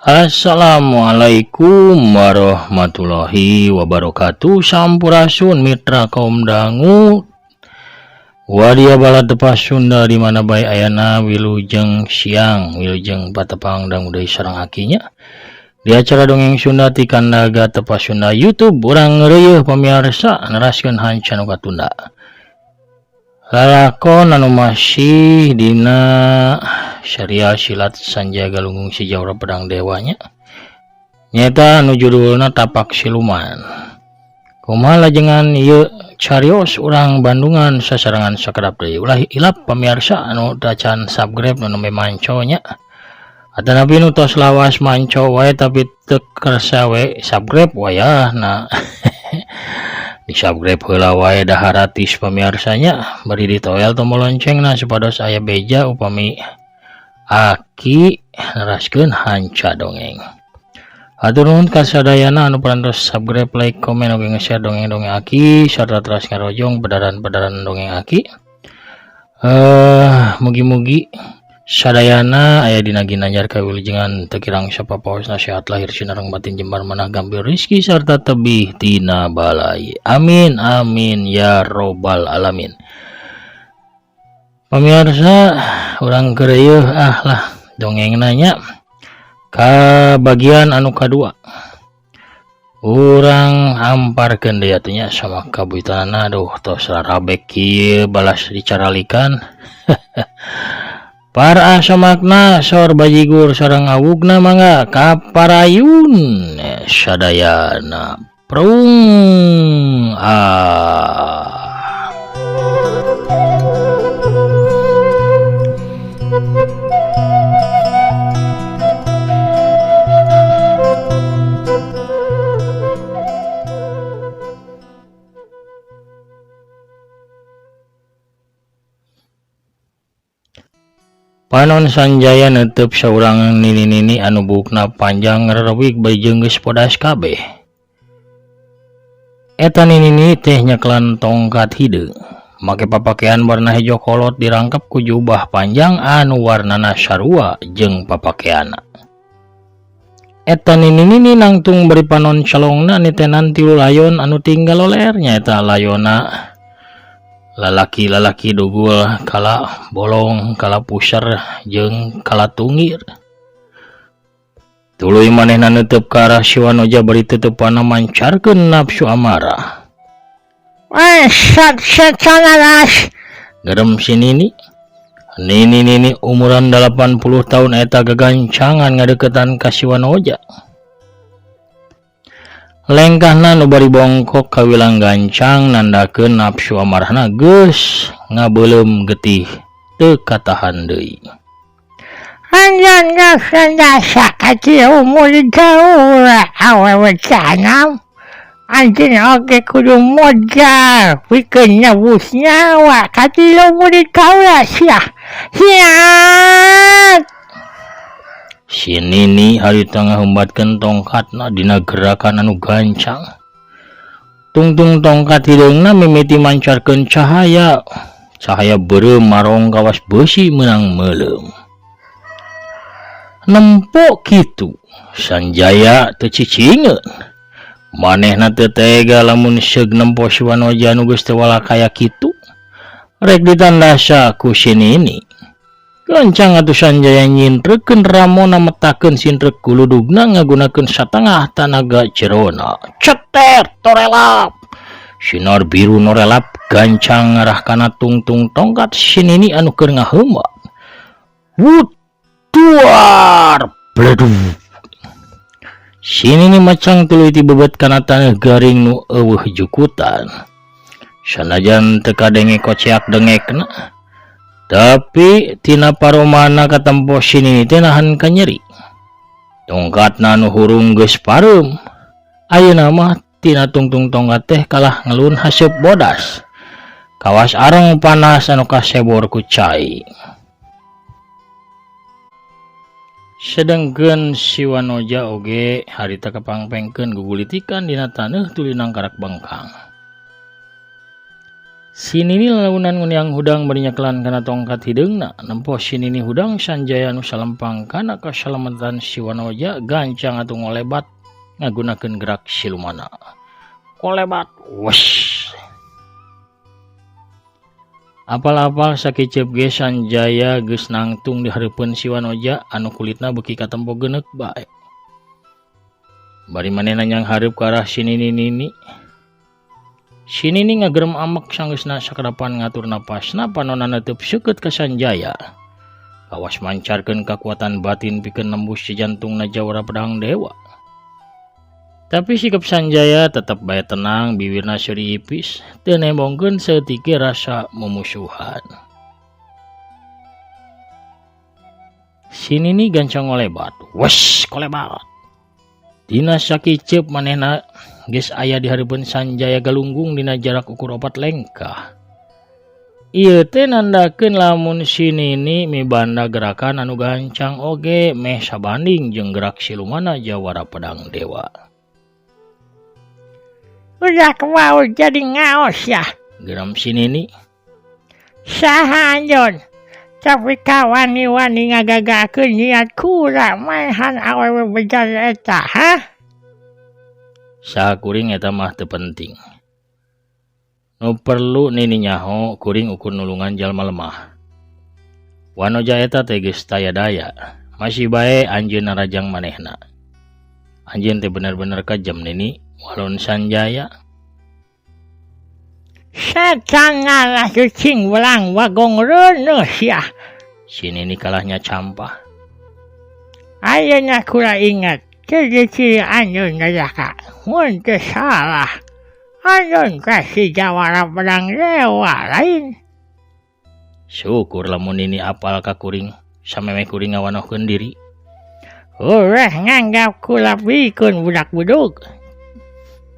Assalamualaikum warahmatullahi wabarakatuh. Sampurasun mitra kaum dangu wadia balad tepas Sunda di mana bae ayana wilujeng siang wilujeng patepang dangu deui sareng akinya di acara dongeng Sunda ti Kandaga Tepas Sunda YouTube. Urang ngeureuyeuh pamiarsa neraskeun hanca nu katunda lalakon anu masih dina serial silat Sanjaya Galunggung Si Jawara Pedang Dewanya nyata anu judulna Tapak Siluman. Kumaha lajengan ieu carios urang Bandungan sasarengan sakedap deui. Ulah hilap pamiarsa anu tacan subscribe nu nembe manco nya atanapi nu tos lawas manco wae tapi teu kersa we subscribe wayahna. Di subscribe heula wae dah gratis pamiarsanya, bari ditoel tombol loncengna supados aya beja upami aki neraskeun hanca dongeng. Hatur nuhun ka sadayana anu parantos subscribe, like, komen, oge nge-share dongeng-dongeng aki sarta teras ngarojong pedaran-pedaran dongeng aki. Mugi-mugi sadayana aya dina ginanjar kawilujengan teu kirang sapapaosna sehat lahir sinareng batin jembar manah gampil rizki sarta tebih tina balai. Amin amin ya robbal alamin. Pamirsa urang keureuh ah lah dongeng nanya ka bagian anu kadua. Urang amparkeun deui atuh nya sama kabuitanana. Aduh tos rarabek kieu balas dicaralikan. Para samakna sor bajigur sareng awugna mangga kaparayun sadayana prung ah. Panon Sanjaya netep saurang nini-nini anu buukna panjang rerewik bari jeung geus podas kabeh. Eta nini-nini teh nyekelan tongkat hideung, make papakean warna hejo kolot dirangkep ku jubah panjang anu warnana sarua jeung papakeanna. Eta nini-nini nangtung bari panon calongna nitenan tilu layon anu tinggal loler nyaeta layona lalaki-lalaki dugul kala bolong kala pusar jeung kala tungir. Tuluy manehna neuteub ka arah si Wanoja bari teuteupana mancarkeun nafsu amarah. Gerem si Nini. Nini-nini umuran 80 tahun eta gagancangan ngadeukeutan ka si Wanoja. Lengkahna nu bari bongkok kawilang gancang nandakeun nafsu amarahna geus ngabeuleum getih teu katahan deui. Anjeun geus dasa kacil murid kaula awewe canam. Anjeun oge kudu modal pikeun nyebus nyawa katilu murid kaula sia. Siat. Si Nini harita ngahembatkeun tongkatna dina gerakan anu gancang. Tungtung tongkat hideungna mimiti mancarkeun cahaya. Cahaya beureum marong kawas beusi meunang meuleum. Nempo kitu Sanjaya teu cicingeun. Manehna teu tega lamun seug nempo si Wanoja nu geus teu walakaya kitu. Rek ditandasa ku si Nini. Gancang atuh Sanjaya nyintrekeun ramona metakeun sintrek kuludugna ngagunakeun satengah tanaga jerona. Ceter torelap. Sinar biru norelap gancang ngarah kana tungtung tongkat si Nini anu keur ngaheumbat. Wutuar bledug. Si Nini macang tuluy tibebet kana taneuh garing nu eueuh jukutan. Sanajan teu kadenge koceak dengekna, tapi tina paromana katempo si Nini teh nahan ka nyeri. Tongkatna nu hurung geus pareum. Ayeuna mah tina tungtung tongkat teh kalah ngelun haseup bodas. Kawas areng panas anu kasebor ku cai. Sedengkeun si Wanoja oge harita kapangpengkeun gugulitikan dina taneuh tuluy nangkarak bengkang. Si Nini lalaunan nguniang hudang bari nyekelan kana tongkat hideungna. Nempo si Nini hudang Sanjaya nu salempang kana kasalametan si Wanoja gancang atuh ngolebat ngagunakeun gerak silumana. Kolebat wes. Apal-apal sakiceup ge Sanjaya geus nangtung di hareupeun si Wanoja anu kulitna beuki katempo geuneuk bae. Bari manehna nyanghareup ka arah si Nini Nini. Si Nini ngagerem amek sanggeusna sakarapan ngatur napasna panonna neuteub seukeut ka Sanjaya. Kawas mancarkeun kakuatan batin pikeun nembus si jantungna jawara pedang dewa. Tapi sikap Sanjaya tetep bae tenang, bibirna seuri ipis, teu nembongkeun saeutik ge rasa mumusuhan. Si Nini gancang ngolebat, wes kolebat. Dina sakiceup manehna geus aya di hareupeun Sanjaya Galunggung dina jarak ukur 4 lengkah. Ieu teh nandakeun lamun si Nini mibanda gerakan anu gancang oge meh sabanding jeung gerak silumana jawara pedang dewa. Udah mau jadi ngaos ya. Geram si Nini. Saha anjeun? Tapi kawani-wani ngagagakeun niat kula maehan awewe bejar eta, ha? Saha kuring eta mah teu penting. Nu perlu Nini nyaho kuring ukur nulungan jalma lemah. Wanoja eta teh geus taya daya, masih bae anjeun narajang manehna. Anjeun teh bener-bener kejam Nini, walon Sanjaya. Setan ngalah cicing belang bagong reuneuh sia. Si Nini kalahnya campah. Ayeuna kula ingat ciri-ciri anjeun dayaka. Mun teu salah. Anjeun kasih jawara pedang dewa lain. Syukur lamun Nini apal ka kuring, samemeh kuring ngawanohkeun diri. Ulah nganggap kula pikun budak buduk.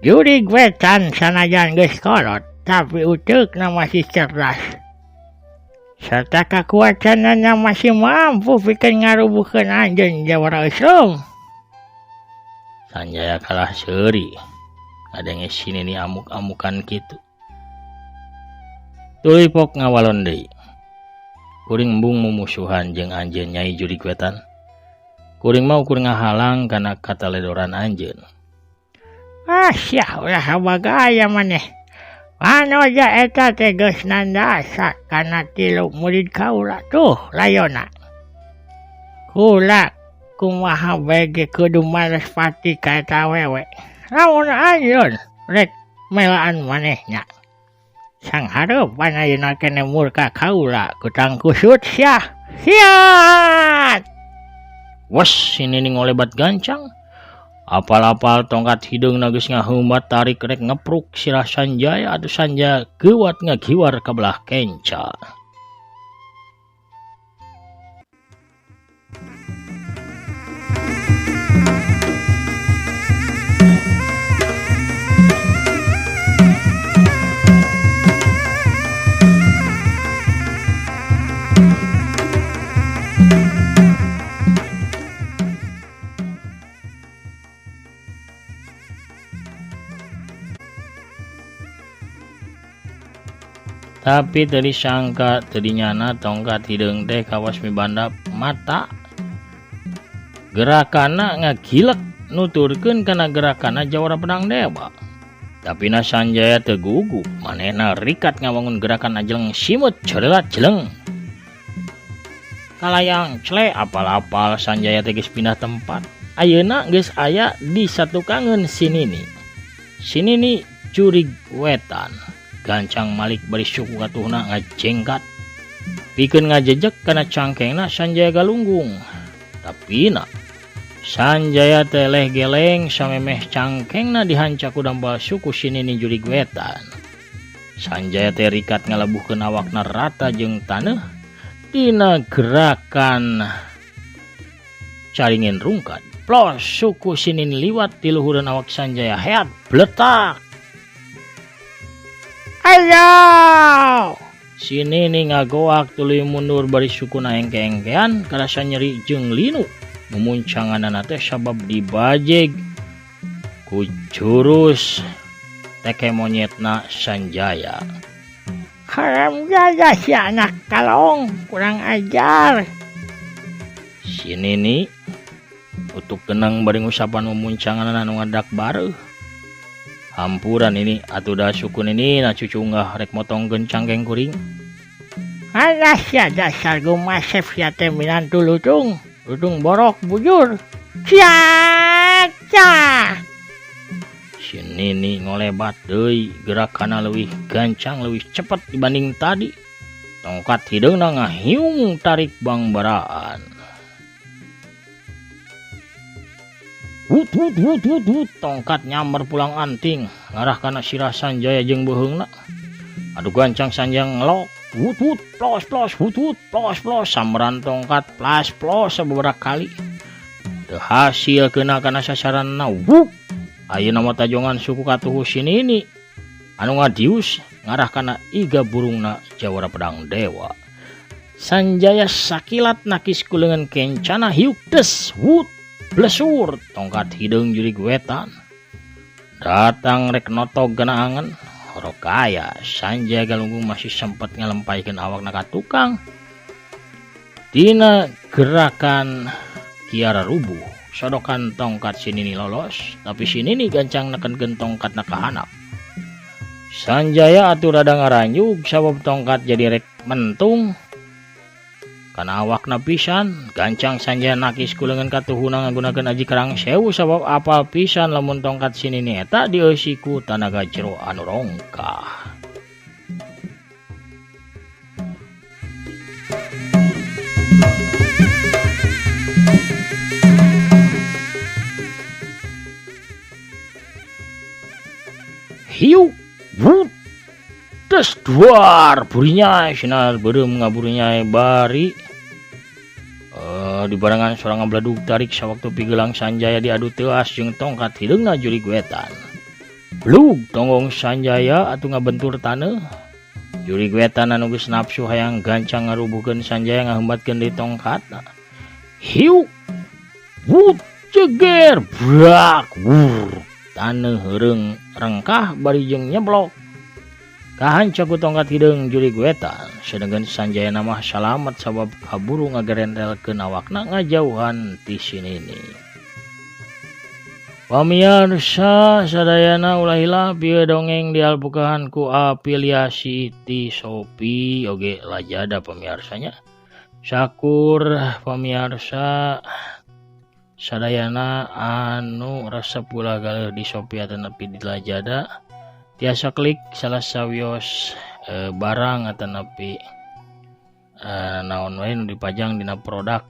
Jurig wetan sanajan geus kolot, tapi uteukna masih cerdas. Serta kakuatanana masih mampu pikeun ngarubuhkeun anjeun jawara Islam. Sanjaya kalah seuri. Ngadenge si Nini amuk-amukan kitu. Tuluy pok ngawalon deui. Kuring embung mumusuhan jeung anjeun Nyai Jurig Wetan. Kuring mah ukur ngahalang kana kataledoran anjeun. Ah sia ulah bagaya maneh. Wanoja eta teh geus nandasa kana 3 murid kaula tuh layona. Kula kumaha bae ge kudu marespati ka eta awewe. Lamun anjeun rek melaan manehna. Sanghareupan ayeuna keneh murka kaula kutang kusut sia. Siat! Wes si Nini ngolebat gancang. Apal-apal tongkat hideungna geus ngaheumat tarik rek ngepruk sirah Sanjaya atuh Sanjaya geuwat ngagiwar ka belah kenca. Tapi teu disangka teu dinyana tongkat hideung teh kawas mibanda mata. Gerakanna ngagilek nuturkeun kana gerakanna jawara pedang dewa. Tapi na Sanjaya teu gugup, manehna rikat ngawangun gerakan ajeleng simut cerelat jeleng. Kalayang cle apal-apal Sanjaya teh geus pindah tempat. Ayeuna geus aya di satukangeun si Nini. Si Nini jurig wetan. Gancang malik bari suku katuhna ngajengkat. Pikeun ngajejek kana cangkengna Sanjaya Galunggung. Tapi na Sanjaya teleh geleng samemeh cangkengna dihancak ku dampal suku si Nini jurig wetan. Sanjaya teh rikat ngalebuhkeun awakna rata jeung taneuh dina gerakan caringin rungkad. Plos suku si Nini liwat di luhureun awak Sanjaya heat bletak. Ayo! Si Nini ngagoak tuluy mundur bari sukuna engke-engkean karasa nyeri jeung linu. Mumuncanganana teh sabab dibajeg ku jurus teke monyetna Sanjaya. Haram jadah si anak kalong, kurang ajar. Si Nini utuk genang bari ngusapan memuncangan anu ngadak bareuh. Hampuran ini atuh da sukun ini na cucunggah rek motongkeun cangkeng kuring. Alah sia dasar gumasep sia teh minantu lutung, lutung borok bujur. Cia. Si Nini ngolebat deui, gerakanna leuwih gancang leuwih cepet dibanding tadi. Tongkat hideungna ngahiung tarik bangbaraan. Wut wut wut wut wut, tongkat nyamber pulang anting ngarah kana sirah Sanjaya jeung beuheungna. Adu gancang Sanjaya ngelok. Wut wut plos plos wut wut plos plos, samberan tongkat plas plos sababaraha kali. Teu hasil kena kana sasaranna. Wuk. Ayeuna mah tajongan suku katuhu si Nini anu ngadius ngarah kana iga burungna jawara pedang dewa. Sanjaya sakilat nakis ku leungeun kencana hiuk des wut blesur tongkat hideung jurig wetan. Datang rek notog kana angen horokaya. Sanjaya Galunggung masih sempat ngalempaikeun awakna ka tukang. Dina gerakan kiara rubuh, sodokan tongkat si Nini lolos, tapi si Nini gancang nekenkeun tongkatna ka handap. Sanjaya atuh rada ngaranjug sabab tongkat jadi rek mentung kana awakna pisan. Gancang Sanjaya nakis ku leungeun katuhuna ngagunakeun aji kerang sewu sabab apal pisan lamun tongkat si Nini eta dieusi ku tanaga jero anu rongkah. Hiu wut des duar burinya sinar beureum ngaburinya bari di barengan sorang ngabladug tarik sawaktu pigelang Sanjaya diadu teuas jeung tongkat hideungna jurig wetan. Blug tonggong Sanjaya atuh ngabentur taneuh. Jurig wetan anu geus nafsu hayang gancang ngarubuhkeun Sanjaya ngahembatkeun deui tongkatna. Hiu wut jeger brak wur taneuh heureung rengkah bari jeung nyeblok. Kahanca ku tongkat hideung jurig wetan, sedengkeun Sanjaya mah salamet sabab kaburu ngagerentelkeun awakna ngajauhan ti si Nini. Pamiarsa sadayana ulah hilap ieu dongeng dialbukahan ku afiliasi ti Shopee oge Lazada pamiarsanya. Sakur pamiarsa sadayana anu resep gula galeuh di Shopee atanapi di Lazada tiasa klik salah sawios barang atanapi naon wae nu dipajang dina produk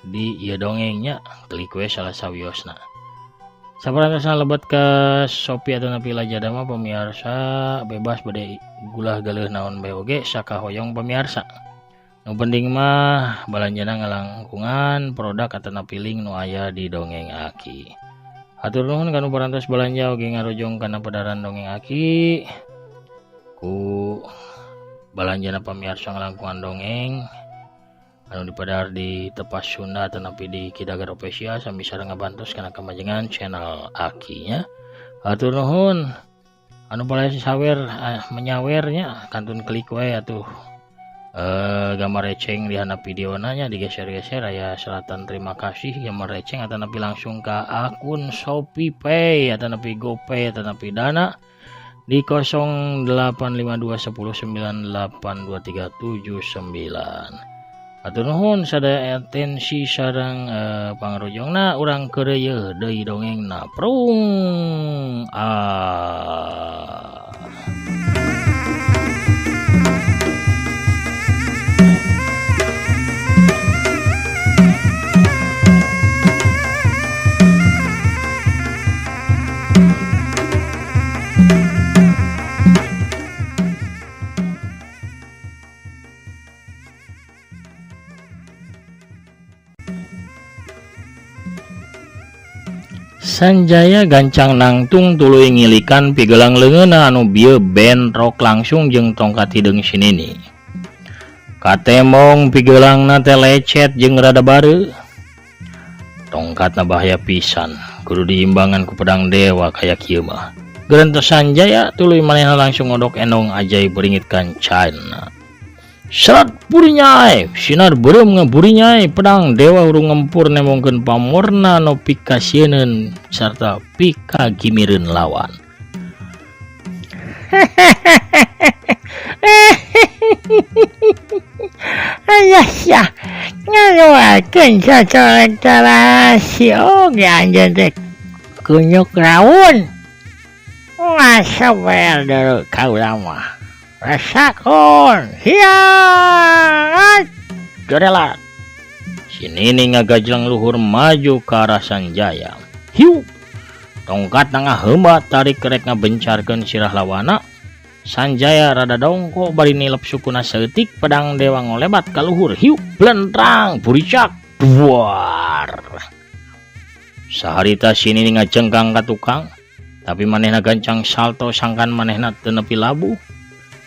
di ieu dongengnya, klik we salah sawiosna. Saparantosna lebet ke Shopee atanapi Lazada mah pamiarsa bebas bade gulah galeuh naon bae oge sakahoyong pamiarsa. Nu penting mah balanjana ngalangkungan produk atanapi link nu aya di dongeng Aki. Hatur nuhun kanu parantos balanja oge ngarojong kana pedaran dongeng Aki. Ku balanjana pamiarsa ngalangkungan dongeng anu dipadar di Tepas Sunda atanapi di Kidagar Official sami sareng ngabantos kana kamajengan channel Aki nya. Hatur nuhun anu palaya sawer menyawernya kantun klik wae atuh. Gambar receng di handap videona nya digeser-geser aya selatan terima kasih gambar receng atanapi langsung ke akun Shopee Pay atanapi GoPay atanapi Dana di 0852 10 98 2379. Hatur nuhun sadaya atensi sareng pangrojongna urang keureuyeun deui dongengna prung. Sanjaya gancang nangtung tuluy ngilikan pigelang leungeunna anu bieu bentrok langsung jeung tongkat hideung si Nini. Katemong pigelangna teh lecet jeung rada bareuh. Tongkatna bahaya pisan, kudu diimbangan ku pedang dewa kaya kieu mah. Gerentos Sanjaya tuluy manehna langsung ngodok endong ajaib beringit kancana. Serat burinyai, sinar beureum ngaburinyai pedang dewa urung ngempur nemongkeun pamorna nu pikasieun sarta pikagimireun lawan. Ayah sia, ngaluarkeun sacolek tarasi oge anjeun teh kunyuk raun. Masa bayar dulu kaula mah. Resakon hiat jorelat. Si Nini ngagajlang luhur maju ke arah Sanjaya. Hiu, tongkat ngahembat tarik kerek ngabencarkeun sirah lawana. Sanjaya rada dongko bari nilep sukuna saeutik pedang dewa ngolebat ka luhur. Hiu, blentrang buricak duar. Saharita si Nini ngajengkang ka tukang, tapi manehna gancang salto sangkan manehna teu nepi labuh.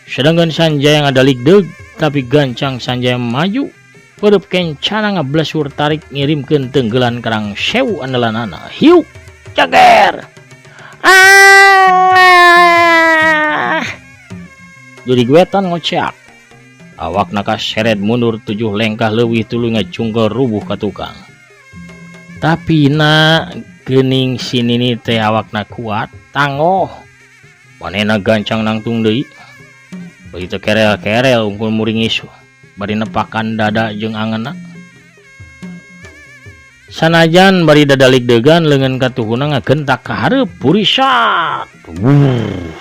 Sedangkan Sanjaya ngadaligdeug tapi gancang Sanjaya maju peureub kencana ngablesur tarik ngirimkeun tenggelan karang sewu andalanana. Hiu, cager. Ah! Jurig wetan ngoceak. Awakna kaseret mundur 7 lengkah leuwih tuluy ngajungkel rubuh ka tukang. Tapi na geuning si Nini teh awakna kuat, tanggoh. Manehna gancang nangtung deui. Begitu kerel-kerel unggul muringis bari nepakan dada jeung angeunna. Sanajan bari dadalig-degan leungeun katuhuna ngagentak ka hareup purisat.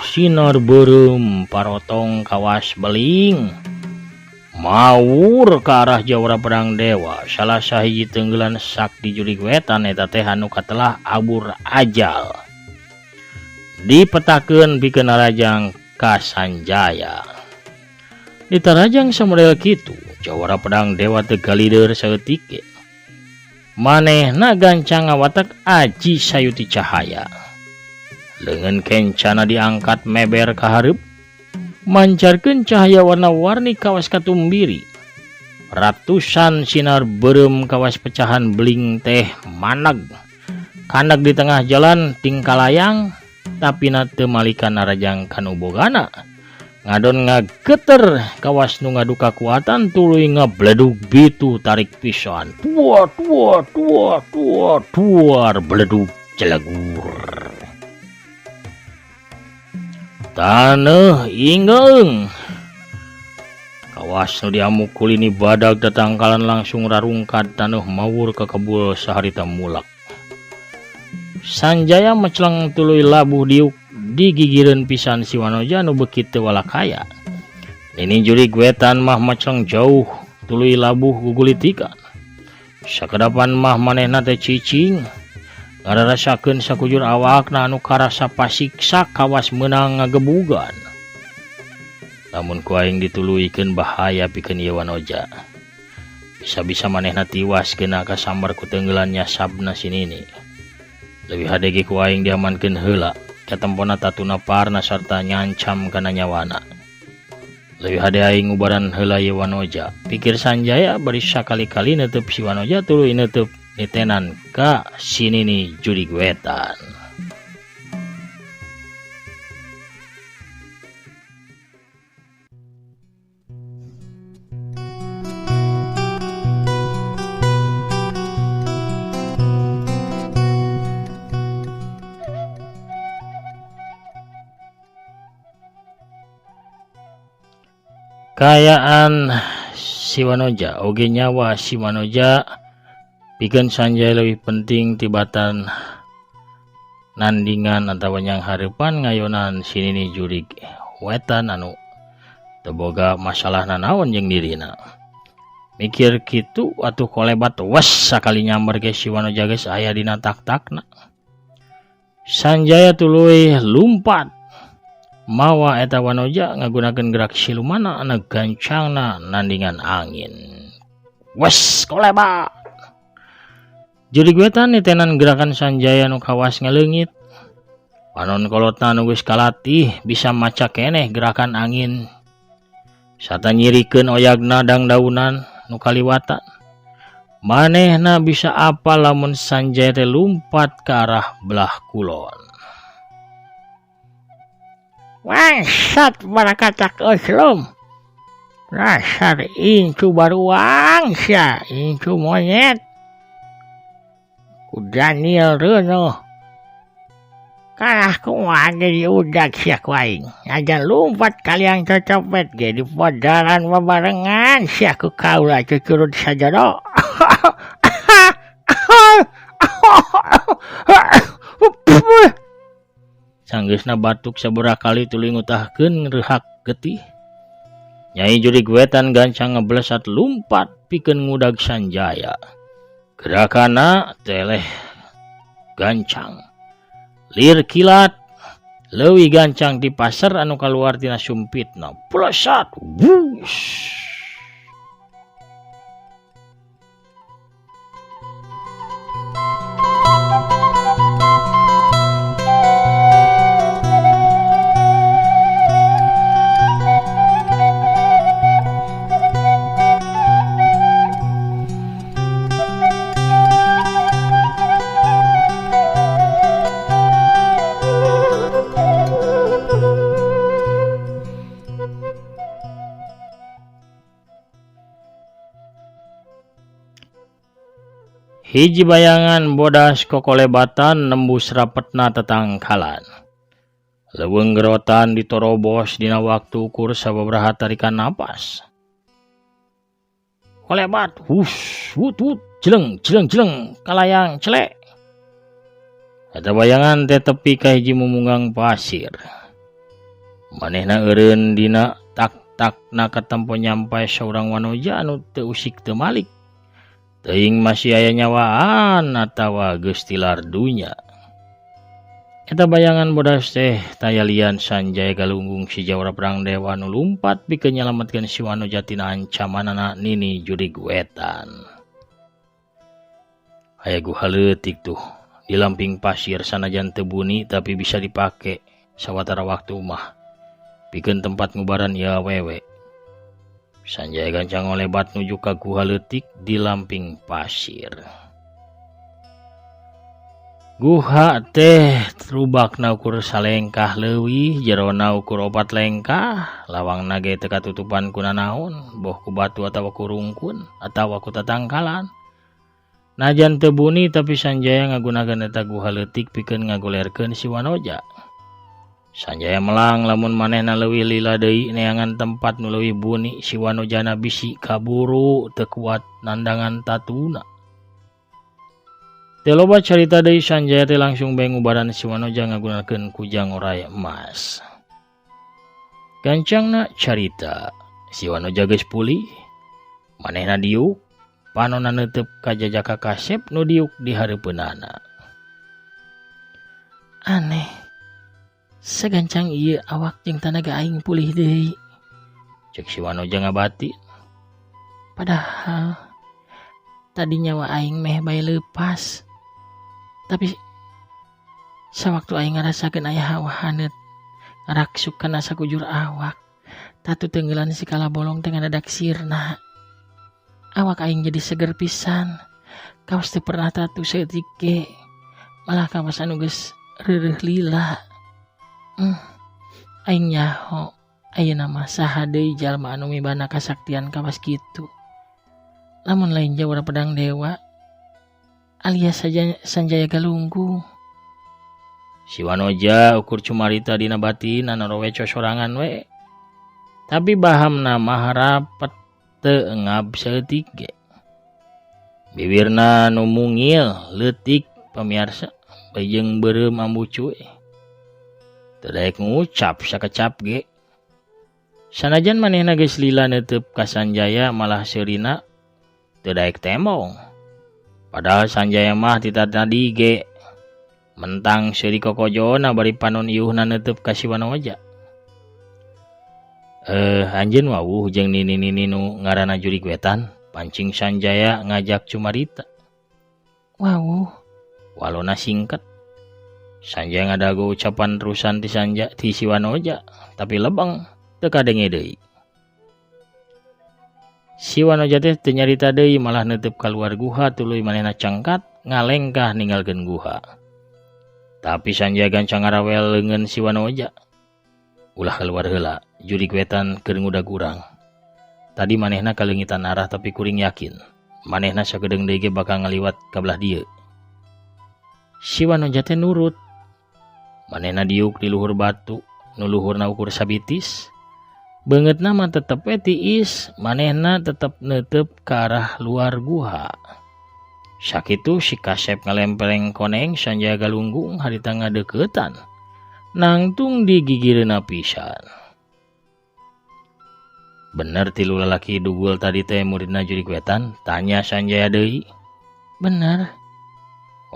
Sinar beureum parotong kawas beling. Mawur ka arah jawara pedang dewa. Salah sahiji tenggelan sakti jurig wetan eta teh anu katelah abur ajal. Dipetakeun pikeun narajang ka Sanjaya. Ditarajang samodel kitu, jawara pedang dewa teu galider saeutik ge. Manehna gancang ngawatek aji sayuti cahaya. Leungeun kencana diangkat meber ka hareup, mancarkeun cahaya warna-warni kawas katumbiri. Ratusan sinar beureum kawas pecahan beling teh maneg. Kaneg di tengah jalan tingkalayang, tapi na teu malikan narajang kanu bogana. Ngadon ngageter kawas nu ngadu kakuatan tuluy ngabledug bitu tarik pisan. Tua tua tua tua tuar bledug celegur. Taneuh ingeung. Kawas nu diamuk kulini badag tatangkalan langsung rarungkat taneuh mawur ka kebul saharita mulak. Sanjaya meceleng tuluy labuh diuk digigireun pisan si Wanoja nu beuki teu walakaya. Nini jurig wetan mah meceleng jauh tuluy labuh gugulitikan. Sakedapan mah manehna teh cicing. Ngararasakeun sakujur awakna anu karasa pasiksa kawas meunang ngagebugan. Lamun ku aing dituluykeun bahaya pikeun ieu Wanoja. Bisa-bisa manehna tiwas kena kasambar ku tenggelan nyasabna si Nini. Leuwih hade ge ku aing diamankeun heula. Katempona tatuna parna sarta nyancam kana nyawana. Leuwih hade aing ngubaran heula ieu Wanoja. Pikir Sanjaya bari sakali-kali neuteub si Wanoja tuluy neuteub nitenan ka si Nini jurig wetan. Kayaan si Wanoja oge nyawa si Wanoja pikeun Sanjaya leuwih penting tibatan nandingan atawa nyanghareupan ngayonan si Nini jurig wetan anu teu boga masalah nanaon jeung dirina. Mikir kitu atuh kolebat wes sakali nyamber ge si Wanoja geus aya dina tak-takna. Sanjaya tuluy lumpat mawa eta Wanoja ngagunakeun gerak silumana anu gancangna nandingan angin. Wes kolebat. Jurig wetan nitenan gerakan Sanjaya nu kawas ngaleungit. Panon kolotna nu geus kalatih bisa maca keneh gerakan angin. Sata nyirikeun oyagna dangdaunan nu kaliwatan. Manehna bisa apa lamun Sanjaya teh lumpat ke arah belah kulon. Bangsat barakatak Oslom. Dasar incu baruang sia, incu monyet. Ku Daniel Reno. Kalah kumaha ge diudag sia ku aing. Najan lumpat kaliang cocopet ge di podaran babarengan sia ku kaula cucurut sajodo. Sanggeusna batuk sabaraha kali tuluy ngutahkeun reuhak getih. Nyai Jurig Wetan gancang ngeblesat lumpat pikeun ngudag Sanjaya. Gerakanna teleh gancang. Lir kilat leuwih gancang ti pasar anu kaluar tina sumpitna. Plesat wush. Hiji bayangan bodas kokolebatan nembus rapetna tetangkalan. Leuweung gerotan ditorobos dina waktu ukur sababaraha tarikan napas. Kolebat, hus, wut wut, jeleng jeleng jeleng, kalayang celek. Eta bayangan teh tepi ka hiji mumunggang pasir. Manehna eureun dina tak-takna katempo nyampai saurang wanoja anu teu usik teu malik. Teuing masih aya nyawaan atawa geus tilar dunya. Eta bayangan bodas teh tayalian Sanjaya Galunggung si jawara perang dewa nu lumpat pikeun nyalametkeun si Wanoja tina ancamanana Nini Jurig Wetan. Aya guha leutik tuh di lamping pasir sanajan teu buni tapi bisa dipake sawatara waktu mah pikeun tempat ngubaran ieu awewe. Sanjaya gancang ngolebat nuju ka guha leutik di lamping pasir. Guha teh rubakna ukur salengkah leuwih, jerona ukur 4 lengkah, lawangna ge teu katutupan ku nanaon, boh ku batu atawa ku rungkun atawa ku tatangkalan. Najan teu buni tapi Sanjaya ngagunakeun eta guha leutik pikeun ngagolerkeun si Wanoja. Sanjaya melang lamun manehna leuwih lila deui neangan tempat nu leuwih buni si Wanojana bisi kaburu teu kuat nandangan tatuna. Teu loba carita deui Sanjaya teh langsung bae ngubaran si Wanoja ngagunakeun kujang oray emas. Gancangna carita si Wanoja geus pulih, manehna diuk, panonna neuteub ka jajaka kasep nu diuk di hareupeunana. Aneh. Segancang ieu awak jeung tanaga aing pulih deui. Cek si Wanoja ngabati. Padahal tadi nyawa aing meh bae leupas. Tapi sawaktu aing ngarasakeun aya hawa haneut ngaraksuk kana sakujur awak. Tatu tenggelan si kala bolong teh ngadadak sirna. Awak aing jadi seger pisan. Kawas teu pernah tatu saeutik ge. Malah kawas anu geus reureuh lila. Aing nyaho ayeuna mah saha deui jalma anu mibana kasaktian kawas kitu. Lamun lain jawara pedang dewa alias saja Sanjaya Galunggung. Si Wanoja ukur cumarita dina batin anu rowe cosorangan we. Tapi bahamna mah rapet teu ngab saeutik ge. Bibirna nu mungil leutik pamiarsa beujeung beureum ambucu. Teu daek ngucap sakecap ge. Sanajan manehna geus lila neuteub ka Sanjaya malah seurina teu daek tembong. Padahal Sanjaya mah ti tadi ge mentang seuri kokojona bari panon iuhna neuteub ka si Wanoja. Anjeun wawuh jeung nini-nini nu ngaranna Jurig Wetan, pancing Sanjaya ngajak cumarita. Wawuh, walona singkat. Sanjaya ngadago ucapan terusan ti Sanja ti si Wanoja, tapi lebeng teu kadenge deui. Si Wanoja teh teu nyarita deui malah neuteub kaluar guha tuluy manehna cangkat ngalengkah ninggalkeun guha. Tapi Sanjaya gancang ngarawel leungeun si Wanoja. Ulah keluar heula, jurig wetan keur ngudag urang. Tadi manehna kaleungitan arah tapi kuring yakin. Manehna sagedeung deui ge bakal ngaliwat ka belah dieu. Si Wanoja teh nurut. Manehna diuk di luhur batu, nu luhurna ukur sabitis. Beungeutna mah tetep we tiis, manehna tetep neuteup ka arah luar guha. Sakitu si Kasep ngalempeleng koneng Sanjaya Galunggung harita ngadeuketan. Nangtung digigireuna pisan. Bener tilu lalaki dugul tadi teh muridna jurig wetan? Tanya Sanjaya deui. Bener.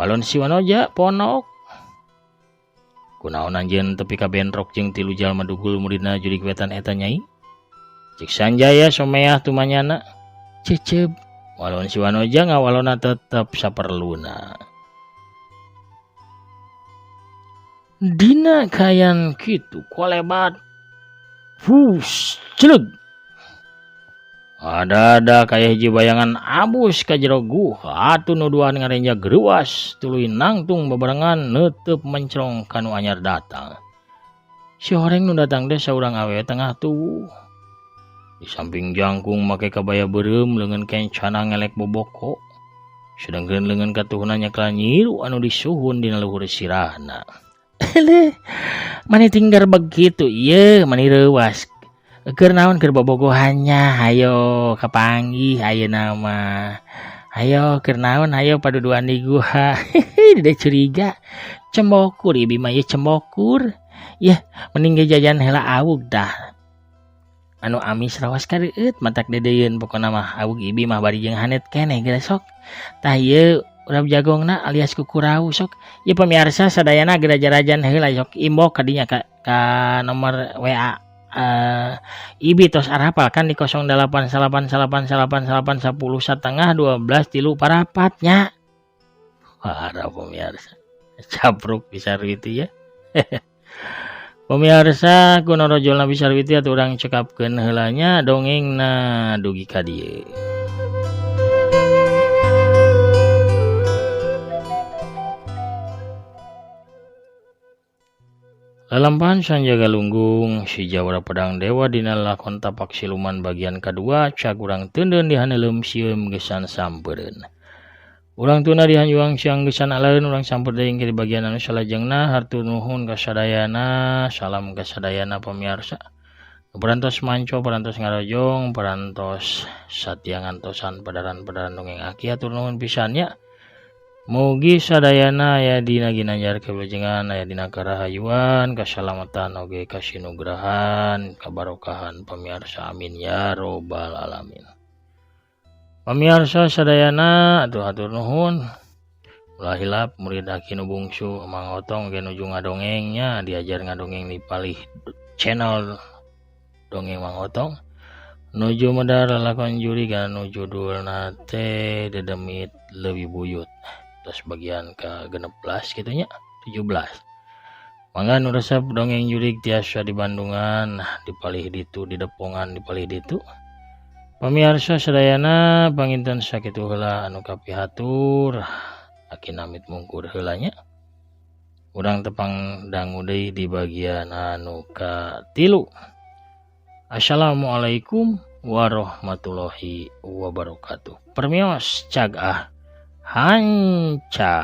Walon si Wanoja ponok. Kunaon anjeun tepi ka bentrok jeung tilu jalma dugul muridna jurig wetan eta nyai? Cek Sanjaya someah tumanyana. Cecep. Walon si Wanoja ngawalona tetep saperluna. Dina kayan kitu kolebat. Fus, celeg. Ada-ada kaya hiji bayangan abus ka jero guha atuh nu duaan ngarenja greuas tuluy nangtung babarengan neuteup mencrong ka nu anyar datang. Si horeng nu datang teh saurang awewe tengah tuwuh. Di samping jangkung make kabaya beureum leungeun kencana ngelek boboko. Sedangkeun leungeun katuhna nyekla nyiru anu disuhun dina luhur sirahna. Eleh, mani tinggal begitu ieu mani reuas. Keur naon keur bobogohannya, hayo kapanggih ayeuna mah. Hayo keur naon hayo paduduan di guha. Dede curiga. Cembokur ibi mah ieu cembokur. Yah, mending ge jajan heula awug dah. Anu amis rawas kareueut matak dedeyeun pokona mah awug ibi mah bari jeung hanet keneh geus sok. Tah ieu urap jagongna alias kukurau sok. Ieu pamiarsa sadayana geraja-rajan heula sok imbok kadinya ka nomor WA. Ibi tos arapal kan di 08 9 9 9 9 10 setengah 12 3 parapatnya. Para pemirsa capruk bisa gitu ya. Pemirsa kuno rojolna bisa gitu atuh urang cekapkeun heulanya dongengna dugi ka dieu. Lalampahan Sanjaya Galunggung si Jawara Pedang Dewa dina lakon tapak siluman bagian kadua cag urang teundeun di haneuleum sieum gesan sampereun. Urang tuna di hanjuang siang gesan aleun urang samper deui di bagian anu salajengna hatur nuhun ka sadayana, salam ka sadayana pamiarsa. Parantos manco, parantos ngarojong, parantos satia ngantosan padaran-padaran dongeng aki hatur nuhun pisan nya. Mugi sadayana aya dina ginanjar kawilujengan aya dina karahayuan kasalamatan oge kasinugrahan kabarokahan pamiarsa amin ya robbal alamin. Pamiarsa sadayana atuh hatur nuhun. Ulah hilap murid aki nu bungsu Mang Otong ge nuju ngadongengnya diajar ngadongeng di palih channel Dongeng Mang Otong. Nuju medar lalakon jurig anu judulna teh Dedemit Leuwih Buyut. Terus bagian ke 16 gitu nya 17. Mangga nu resep dongeng jurig tiasa di Bandungan, di palih ditu, di Depongan, di palih ditu. Pamiarsa sadayana panginten sakitu heula anu kapihatur, aki namit mungkur heula nya. Urang tepang dangu deui di bagian anu ka-3. Assalamualaikum warahmatullahi wabarakatuh. Permios cag ah. Hanca.